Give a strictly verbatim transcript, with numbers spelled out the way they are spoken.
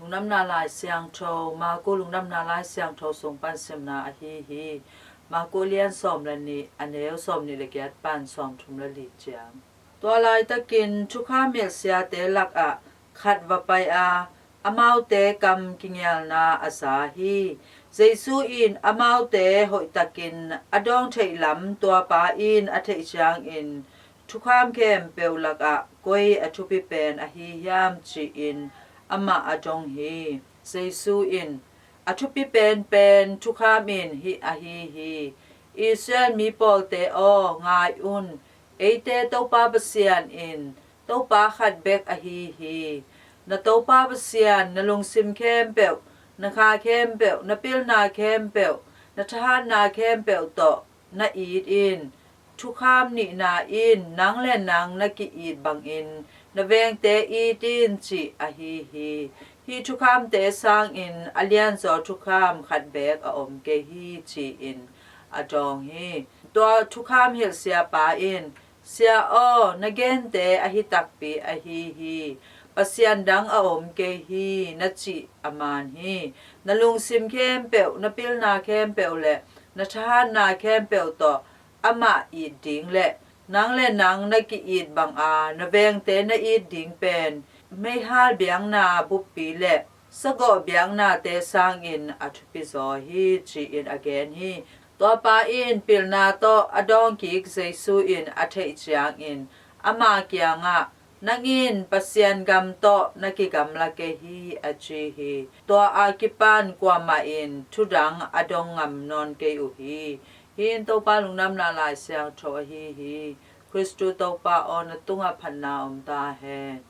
Lungdamna Lai Siangtho, Marku Lungdamna Lai Siangtho sung pan simna ahi hi. Marku lian sawm le nih, a neu sawm nih le giat pan sawm thum le li ciang. Tua laitakin thukham hilhsiate lakah khat va pai a, amaute kam kingialna a za hi. Jesu in amaute hoihtakin a dawng theih lam tua pa in a theih ciangin, thukham khempeuh lakah koi a thupi pen ahi hiam, ci-in amah a dong hi. Jesu in, a thupi penpen thukham in hih ahi hi: Israel mi pawlte aw, ngai un. Eite Topa Pasian in Topa khat bek ahi hi. Na Topa Pasian na lungsim khempeuh, na kha khempeuh, na pilna khempeuh, na thahatna khempeuh tawh na it in. Thukham nihna in nang le nang na ki-it bangin na vengte it in, cih ahi hi. Hih thukhamte sangin a lianzaw thukham khat beek a om kei hi, ci-in a dawng hi. Tua thukham hilhsia pa in, Sia aw, na gente ahi takpi ahi hi. Pasian dang a om kei hi, na cih a man hi. Na lungsim khempeuh, na pilna khempeuh le na thahatna khempeuh tawh amah it ding le nang le nang na ki-it banga na vengte na it ding pen meihal biakna buppi le sagawh biaknate sangin a thupi zaw hi, ci-in a gen hi. Tua pa in pilna tawh a dawng kik Jesu in a theih ciangin ama kiangah, Nang in Pasian gam tawh na kigamla kei hi, a ci hi. Tua a kipan kuamah in thudang a dong ngam nawn kei uh hi. Hih in Topa Lungdamna Lai Siangtho ahi hi. Khristu Topa aw, na tungah phatna om ta hen.